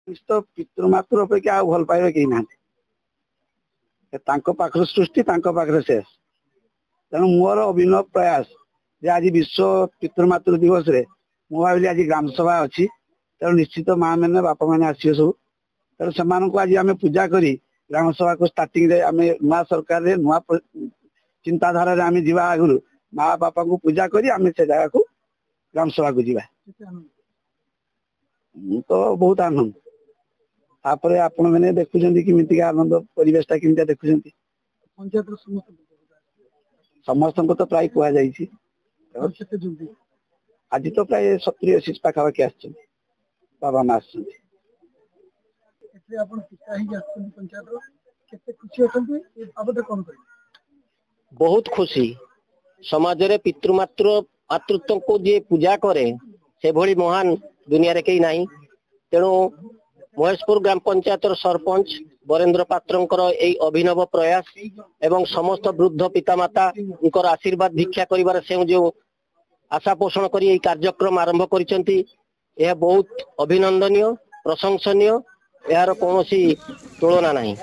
ନିଶ୍ଚିତ ପିତୃମାତୃ ଅପେକ୍ଷା ଆଉ ଭଲ ପାଇବା କେହି ନାହାନ୍ତି। ତାଙ୍କ ପାଖରେ ସୃଷ୍ଟି, ତାଙ୍କ ପାଖରେ ଶେଷ। ତେଣୁ ମୋର ଅଭିନବ ପ୍ରୟାସ ଯେ ଆଜି ବିଶ୍ୱ ପିତୃମାତୃ ଦିବସରେ ମୁଁ ଭାବିଲି ଆଜି ଗ୍ରାମ ସଭା ଅଛି, ତେଣୁ ନିଶ୍ଚିତ ମା ମାନେ ବାପା ମାନେ ଆସିବେ ସବୁ। ତେଣୁ ସେମାନଙ୍କୁ ଆଜି ଆମେ ପୂଜା କରି ଗ୍ରାମ ସଭାକୁ ଷ୍ଟାର୍ଟିଂରେ ଆମେ ନୂଆ ସରକାରରେ ନୂଆ ଚିନ୍ତାଧାରାରେ ଆମେ ଯିବା ଆଗରୁ ମା ବାପାଙ୍କୁ ପୂଜା କରି ଆମେ ସେ ଜାଗାକୁ ଗ୍ରାମ ସଭାକୁ ଯିବା। ମୁଁ ତ ବହୁତ ଆନନ୍ଦ। ତାପରେ ଆପଣ ମାନେ ଦେଖୁଛନ୍ତି କେମିତିକା ଆନନ୍ଦ, ପରିବେଶଟା କେମିତିଆ ଦେଖୁଛନ୍ତି। ପଞ୍ଚାୟତର ସମସ୍ତ ସମସ୍ତଙ୍କୁ ତ ପ୍ରାୟ କୁହାଯାଇଛି। ଆଜି ତ ପ୍ରାୟ 70-80 ପାଖାପାଖି ଆସିଛନ୍ତି, ବାବା ମା ଆସିଛନ୍ତି। ଏଥିରେ ଆପଣ ପିତା ହେଇକି ଆସିଛନ୍ତି ପଞ୍ଚାୟତର, କେତେ ଖୁସି ଅଛନ୍ତି ଏ ବାବଦରେ କଣ କହିବେ? ବହୁତ ଖୁସି। ସମାଜରେ ପିତୃମାତୃ ମାତୃତ୍ୱଙ୍କୁ ଯିଏ ପୂଜା କରେ ସେଭଳି ମହାନ ଦୁନିଆରେ କେହି ନାହିଁ। ତେଣୁ ମହେଶପୁର ଗ୍ରାମ ପଞ୍ଚାୟତର ସରପଞ୍ଚ ବରେନ୍ଦ୍ର ପାତ୍ରଙ୍କର ଏଇ ଅଭିନବ ପ୍ରୟାସ ଏବଂ ସମସ୍ତ ବୃଦ୍ଧ ପିତାମାତାଙ୍କର ଆଶୀର୍ବାଦ ଭିକ୍ଷା କରିବାର ସେ ଯେଉଁ ଆଶା ପୋଷଣ କରି ଏଇ କାର୍ଯ୍ୟକ୍ରମ ଆରମ୍ଭ କରିଛନ୍ତି, ଏହା ବହୁତ ଅଭିନନ୍ଦନୀୟ, ପ୍ରଶଂସନୀୟ, ଏହାର କୌଣସି ତୁଳନା ନାହିଁ।